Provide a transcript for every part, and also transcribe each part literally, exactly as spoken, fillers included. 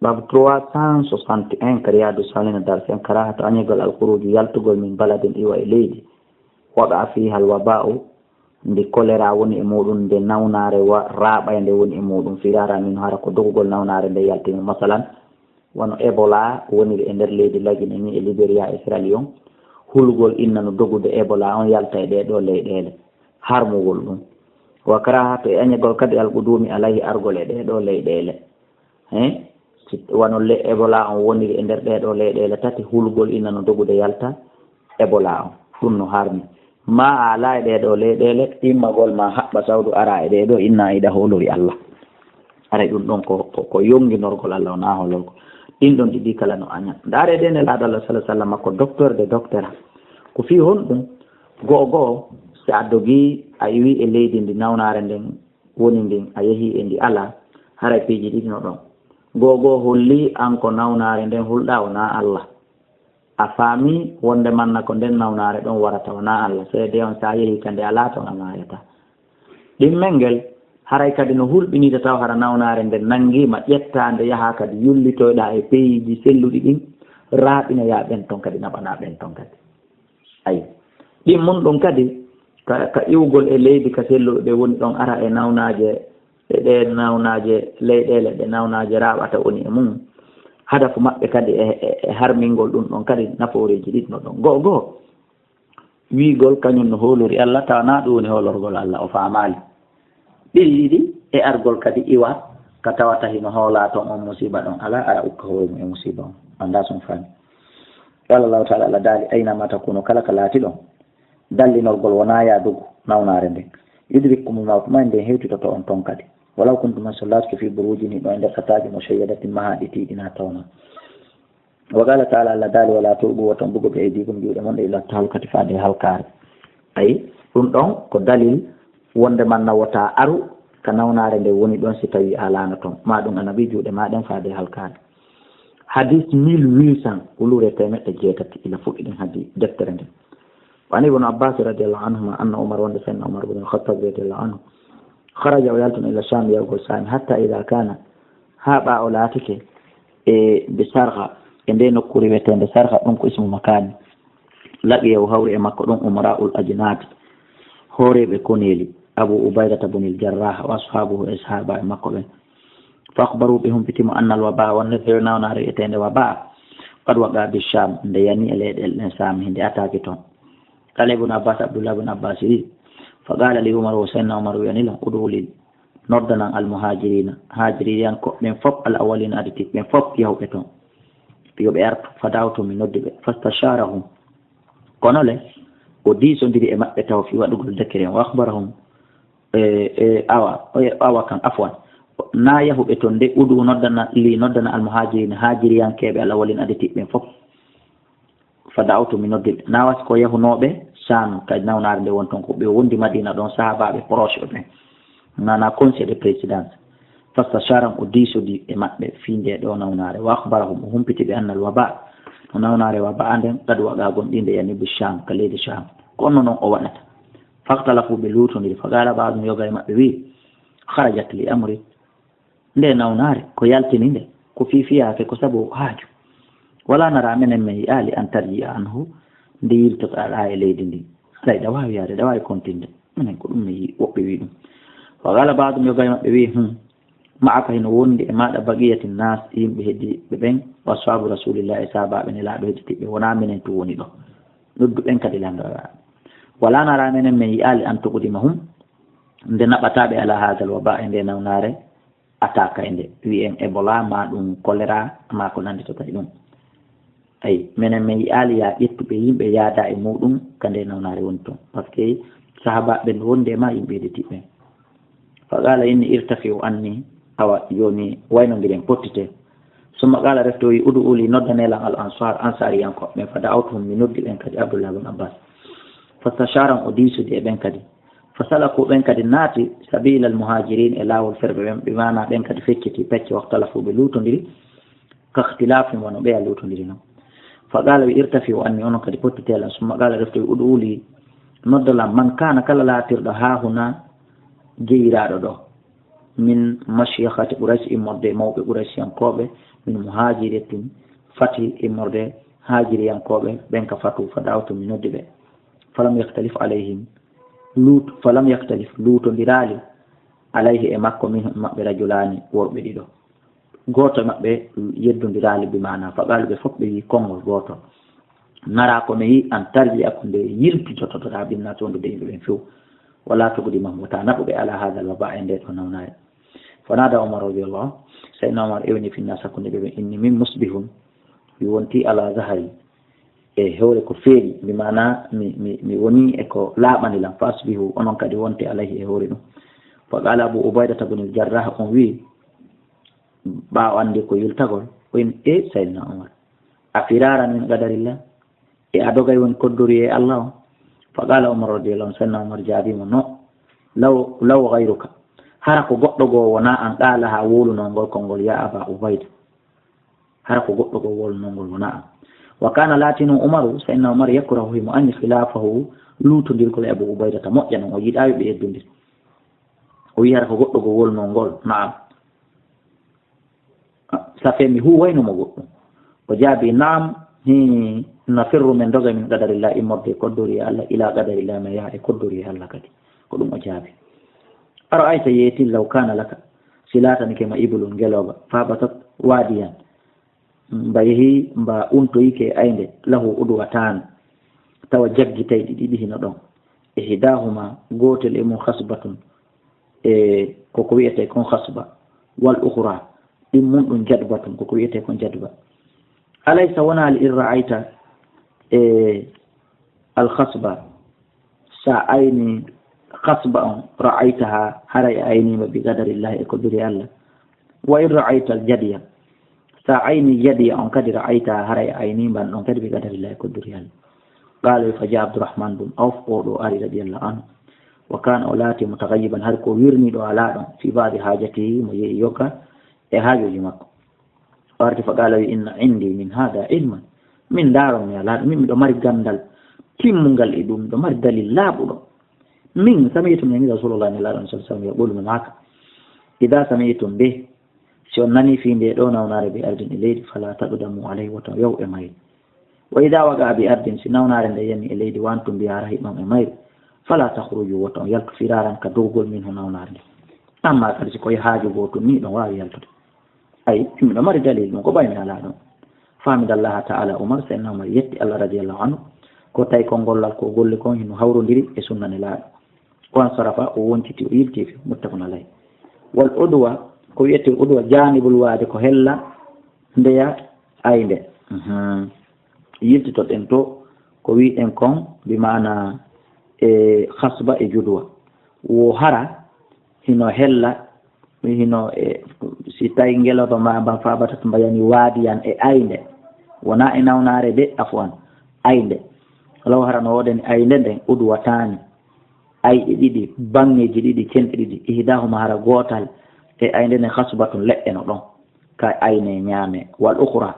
Babu trois cent soixante et un, ka Riyadu Salihina, darsi en, karahatu añegol alkhuruju, yaltugol, min baladin, iwa e leydi, waqa fiha al waba'u, ndi kolera woni e muɗum, nde nawnaare wa-, raaɓaynde woni e muɗum, firara min, hara ko dogugol nawnaare nde yaltini. Masalan, wano Ebola woniri e nder leydi Lagine ni, e Liberia, e Sierra Leone, hulugol inna no dogude Ebola on yalta e ɗee ɗoo leyɗeele, harmugol ɗum. Wa karahatu, e añegol kadi, al qudumi alayhi, argol e ɗee ɗoo leyɗeele. Hein? Si wano le-, Ebola on woniri e nder ɗee ɗoo leyɗeele tati, hulugol inna no dogude yalta Ebola on. Ɗum no harmi. Ma a alaa e ɗee ɗoo leyɗeele, immagol ma haɓɓa sawdu ara e ɗee ɗoo, inna iɗa hoolori Allah. Haray ɗum ɗon ko, ko, ko yonginorgol Allah, wonaa hoolorgol. Ɗin ɗon ɗiɗi kala no aña. Ndaare ɗe Nelaaɗo Allah sallallahu alaihi wasallam ko docteur de docteur. Ko fii honɗum? Go'o go'o, si a dogii, a iwii e leydi ndi nawnaare nden woni ndin, a yehii e ndi alaa, haray piiji ɗiɗi no ɗon. Go'o go'o hollii an ko nawnaare nden hulɗaa, wonaa Allah. A faamii wonde manna ko nden nawnaare ɗon warata, wonaa Allah. Seede on, si a yehii ka nde alaa ton, a maayataa. Ɗimmel ngel, haray kadi no hulɓinii tawa hara nawnaare nden nanngiima, ƴettaa nde, yahaa kadi yullitoyɗaa e peyiiji selluɗi ɗin, raaɓinoyaa ɓen ton kadi, naɓanaa ɓen ton kadi. Ayi. Ɗin mun ɗum kadi, ka, ka iwgol e leydi ka selluɓe ɓe woni ɗon, ara e nawnaaje, e ɗe nawnaaje, leyɗeele ɗe nawnaaje raaɓata woni e mum. Hadafu maɓɓe kadi e, e, e harmingol ɗum ɗon kadi, nafooreeji ɗiɗi no ɗon. Go'o go'o, wi'gol kañum no hoolori Allah, tawa naa ɗum woni hoolorgol Allah, o faamaali. Ɗiɗi ɗiɗi, e argol kadi iwa ka tawata hino hoolaa ton on musiiba ɗon alaa, ara ukka hoore mum e musiiba on. Anndaa so on faami. Qala Allahu ta'ala, Allah daali, "Aynama takunu," kala ka laatiɗon, dallinorgol wonaa yaa dogu nawnaare nden. "Yudrikkumul mawtu," ma nden hewtitoto on ton kadi. "Walaw kuntum," ma so laatike, "fi burujin," hiɗon e nder kataaji, "mushayyadatin," mahaaɗi tiiɗinaa tawna. Wa qala ta'ala, Allah daali, "Wala tulqu," wota on bugo, "bi aydikum," juuɗe mon ɗe, "ila tahlukati," faade halkaare. Ayi, ɗum ɗon ko dalil wonde manna wota aru ka nawnaare nde woni ɗon si tawi a laana ton. Ma ɗum annabi juuɗe ma ɗen faade halkaare. Hadis mille huit cents, wuluure teemeɗɗe jeetati ila fuɗɗi ɗin hadi deftere nden. Wa an Ibn Abbas radiyallahu anhuma anna Umar, wonde Sayyidina Umar ibn al-Khattab radiyallahu anhu, kharaja, o yaltino, ila Sham, yahugol Sham, hatta idha kana, haa ɓaawo laatike, e bi Sarha, e nde nokkuure wi'eteende Sarha, ɗum ko ismu makani. Laqiya, o hawri e makko ɗum, umara'ul ajnad, hooreeɓe koneeli, Abu Ubaydata bunil Jarrah wa ashabuhu, e sahaabaaɓe makko ɓen. Fa akhbaru, ɓe humpiti mo, anna al waba, wonde feere nawnaare wi'eteende waba, qad waqa bi Sham, nde yani e leyɗeele ɗen Sham, hinde attaque ton. Qala Ibn Abbas, Abdullah ibn Abbas wi, fa qala li Umar, o Sayyidina Umar wi'ani lan, ud'u li, noddanan al muhajirina, haajiriyankoɓe ɓen fof, al awwalina, aditiiɓe ɓen fof, yahuɓe ton. Yo ɓe artu, fa da'awtu, mi noddi ɓe, fastasharahum. Kono le, o diisondiri e maɓɓe taw fii waɗugol décret on, wa akhbarahum, e, e, awa, e, awa kan, afwan. Na yahuɓe ton de, ud'u, noddana, li, noddana al muhajirina, haajiriyankeeɓe, al awwalina, aditiiɓe ɓen fof. Fa da'awtu, mi noddi ɓe. Na was ko yahunooɓe Sham, ka nawnaare nde woni ton, ko ɓe wondi Madina ɗon, sahaabaaɓe proche ɓen. Nana conseil de présidence. Fastasharam, o diisodi e maɓɓe fii nde ɗo nawnaare. Wa akhbarahum, o humpiti ɓe, anna al waba, no nawnaare waba nden, qad waqa, gonɗinde yani bi Sham, ka leydi Sham. Ko onno non o waɗata. Fakhtalafu, ɓe luutondiri. Fa qala ba'dum, yoga e maɓɓe wi, kharajat li amri, nde nawnaare ko yaltini nde, ko fii fiyaake, ko sabu haaju. Wala nara, menen men yi'aali, an tarji'a anhu, nde yiltotaɗaa e leydi ndi. Haray ɗa waawi yaade, ɗa waawi kontinde. Menen ko ɗum men yi'i, woɓɓe wi'i ɗum. Wa qala ba'dum, yoga e maɓɓe wi'i, hum, ma'aka, hino wondi e maaɗa, baqiyati nnas, yimɓe heddiiɓe ɓen, wa ashabu rasulillahi, e sahaabaaɓe Nelaaɗo hedditiiɓe, wonaa menen tun woni ɗo. Noddu ɓen kadi lanndora. Wala nara, menen men yi'aali, an tuqdimahum, nde naɓataa ɓe, ala hadha al waba, e nde nawnaare, attaque e nde, wi'en Ebola, ma ɗum choléra, ma ko nannditata e ɗum. Ayi, menen men yi'aali yaa ƴettuɓe yimɓe yaada e muɗum ka nde nawnaare woni ton. Parce que sahaabaaɓe ɓen wonde e ma yimɓe hedditiiɓe ɓen. Fa qala inni irtafi'u anni, awa jooni waynondiren, pottite. Summa qala, refti o wi, ud'u li, noddanee lan al ansar, ansariyankoɓe ɓen. Fa da'awtuhum, mi noddi ɓen kadi, Abdullah ibn Abbas. Fastasharam, o diisodi e ɓen kadi. Fa salaku, ɓen kadi naati, sabila al muhajirin, e laawol ferɓe ɓen, bi maana ɓen kadi fecciti pecce, waxtalafu, ɓe luutondiri, ka ikhtilafihim, wano ɓeya luutondiri non. Fa qala, wi, irtafi'u anni, onon kadi pottite lan. Summa qala, refti o wi, ud'u li, nodda lan, man kana, kala laatirɗo, hahuna, jeyiraaɗo ɗo. من مشيخة قريش, immorde mawɓe Quraysiyankooɓe, من مهاجرة الفتح, immorde haajiriyankooɓe ɓen ka fatu, فدعوت, mi noddi ɓe. فلم يختلف عليهم, luut-, فلم يختلف, luutondiraali, عليه, e makko, منهم, maɓɓe, رجلان, worɓe ɗiɗo. Gooto e maɓɓe yeddondiraali, bi maana, فقالوا, ɓe fof ɓe wi'i konngol gootol. نرى, ko men yi'i, أن ترجع, ko nde yiltitotoɗaa, بالناس, wondude e yimɓe ɓen few. ولا تقدمهم, wota naɓu ɓe, على هذا الوباء, e ndee ɗoo nawnaare. فنادى عمر رضي الله عنه, Seydina Umar ewni, في الناس, hakkunde ɓe ɓen, إني, min, مصبح, mi wontii, على ظهري, e hoore ko feewi, bi maana mi, mi, mi wonii e ko laaɓani lan, فأصبحوا, onon kadi wontee, عليه, e hoore ɗum. فقال أبو عبيدة بن الجراح, on wi'i, ɓaawo anndi ko yiltagol, o inni, e Seydina Umar, أفرارا من قدر الله, e a dogay woni koddoriyee Alla on? فقال عمر رضي الله عنه, Seydina Umar jaabii mo, no, لو, لو غيرك, hara ko goɗɗo goo wonaa an, قالها, wowlunoo ngol konngol, يا أبا عبيدة, hara ko goɗɗo goo wowlunoo ngol wonaa an. وكان, laatinoo, عمر, Seydina Umar, يكره, himo añi, خلافه, luutondirgol e Abu Ubaydata, moƴƴa non, o yiɗaa yo ɓe yeddondir. O wi'i hara ko goɗɗo goo wowlunoo ngol, naam. Ça fait mi huuwayno mo goɗɗum. O jaabii, نعم, hi, نفر, men dogay, من قدر الله, immorde e koddoriyee Alla, إلى قدر الله, men yaha e koddoriyee Alla kadi. Ko ɗum o jaabii. أرأيت, yeetin, لو كان لك, si laatanike ma, إبل, ngelooba, فهبطت واديا, mba yehi, mba untoyike e aynde, له عدوتان, tawa jaggitayɗi ɗiɗi hino ɗon, إحداهما, gootel e mum, خصبة, e ko ko wi'etee kon khasba, والأخرى, ɗimmun ɗum, جدبة, ko ko wi'etee kon jadba. أليس, wonaali, إن رأيت, e, الخصبة, sa ayni khasba on, رأيتها, haray a ayniima, بقدر الله, e koddoriyee Alla. وإن رأيت الجدي, sa ayni jadiya on kadi, رأيتها, haray a ayniima ɗum kadi, بقدر الله, e koddoriyee Alla. قال, فجاء عبد الرحمن بن عوف, oo ɗoo ari, رضي الله عنه, وكان, o laatii, متغيبا, hari ko wirniiɗo alaa ɗon, في بعض حاجته, mo yehi yoga e haajooji makko. O arti, فقال, wi, إن عندي من هذا علما, min, ndaaron, mi alaa ɗum, min miɗo mari ganndal timmungal e ɗum, miɗo mari dalil laaɓuɗo. Min, سمعت, mi nani Rasuulullaahi, Nelaaɗo on, صلى الله عليه وسلم, يقول, mo maaka, إذا سمعتم به, si on nanii fii ndee ɗoo nawnaare, بأرض, e leydi, فلا تقدموا عليه, woto on yahu e mayri. وإذا وقع بأرض, si nawnaare ndee yanii e leydi, وأنتم بها, hara hiɗon e mayri, فلا تخرجوا, woto on yaltu, فرارا, ka dogugol, منه, nawnaare ndee. Ammaa kadi si ko e haaju gootun nii, hiɗon waawi yaltude. Ay, miɗo mari dalil ɗum, ko ɓay mi alaa ɗum. فحمد الله تعالى عمر, Seydina Umar yetti Alla, رضي الله عنه, ko tawi kon gollal ko o golli kon hino hawrondiri e sunna Nelaaɗo. وانصرف, o wonciti, o yilti, متفق عليه. والعدوة, ko wi'etee udwa, جانب الوادي, ko hella ndeya aynde. Mhm. Yiltitoɗen to ko wi'en kon, bi maana, e, khasba e judwa. Wo hara hino hella, hino, e, si tawi ngelooba ma, mba فهبطت, mba yanii, واديا, e aynde, wonaa e nawnaare de, afwan, aynde. Law hara no woodani aynde nden, عدوتان, ayɗe ɗiɗi, baŋŋeeji ɗiɗi, cenɗe ɗiɗi, إحداهما, hara gootal e aynde nden, خصبة, leɗɗe no ɗon, ka ayne ñaame, والأخرى,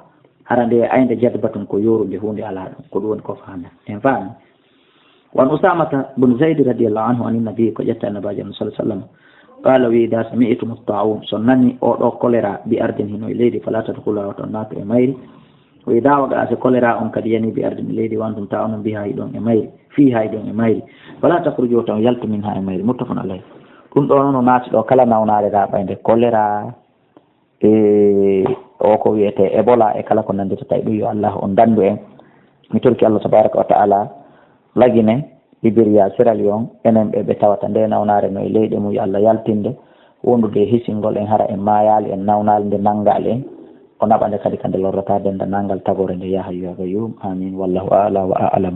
hara nde aynde, جدبة, ko yooru, nde huunde alaa ɗon. Ko ɗum woni ko faami. En faami? وعن أسامة بن زيد رضي الله عنه عن النبي, ko ƴetta Annabaajo, صلى الله عليه وسلم, قال, wi, إذا سمعتم الطاعون, si on nanii oo ɗoo kolera, بأرض, hino e leydi, فلا تدخلوها, woto on naatu e mayri. وإذا وقع, si kolera on kadi yanii, بأرض, e leydi, وأنتم, tawa onon, بها, hiɗon e mayri, فيها, hiɗon e mayri, فلا تخرجوا, woto on yaltu, منها, e mayri. متفق عليه. Ɗum ɗoo no naati ɗoo kala nawnaare raaɓaynde, kolera, e o ko wi'etee Ebola e kala ko nanndirta e ɗum, yo Allah on danndu en. Mi torki Allah tabaaraka wa ta'ala lagine Liberia, Sierra Leone, enen ɓe ɓe tawata nde nawnaare no e leyɗe mum, yo Allah yaltinde wondude e hisingol en, hara en maayaali, en nawnaali nde nanngaali en, o naɓa nde kadi ka nde lorrata denndaangal tagoore nde, yaa hayyu yaa qayyum. Amin. Wallahu a'la wa a'lam.